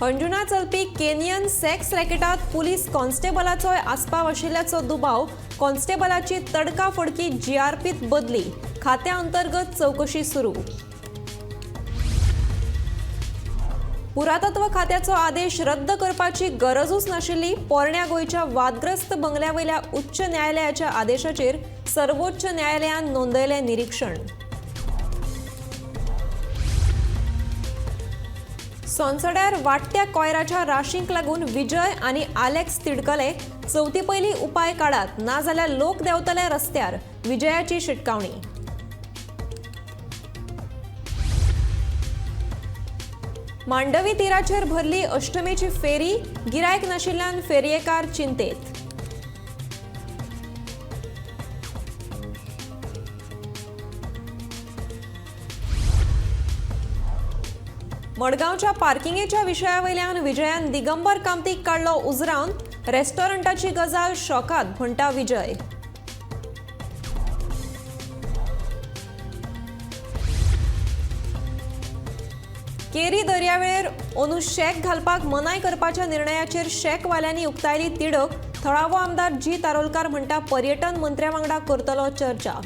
हणजुणा चलपी Kenyon sex रॅकेटात police कॉन्स्टेबलाचोय आस्पाव आशिल्ल्याचो दुबाव. कॉन्स्टेबलाची तडकाफडकी जीआरपीत बदली. खात्या अंतर्गत चवकशी सुरू. पुरातत्व खात्याचो आदेश रद्द करपाची गरजूच नाशिल्ली. पोरण्या गोंयच्या वादग्रस्त बंगल्या वयल्या उच्च न्यायालयाच्या आदेशाचेर सर्वोच्च न्यायालयान नोंदयलें निरीक्षण. सोनसड्यार वाडट्या कोयराच्या राशींक लागून विजय आनी आलेक्स तिडकले. चवथी पयलीं उपाय काडात, नाजाल्यार लोक देंवतले रस्त्यार. विजयाची शिटकावणी. मांडवी तिराचेर भरली अष्टमेची फेरी. गिरायक नाशिल्ल्यान फेरयेकार चिंतेत. मडगांवच्या पार्किंगेच्या विशयावयल्यान विजयान दिगंबर कामतीक काडलो उजरावन. रेस्टॉरंटाची गजाल शॉकाद म्हणटा विजय. केरी दर्यावेळेर अंदू शॅक घालपाक मनाय करपाच्या निर्णयाचेर शॅकवाल्यांनी उक्तायली तिडक. थळावो आमदार जी तारोलकार म्हणटा पर्यटन मंत्र्या वांगडा करतलो चर्चा.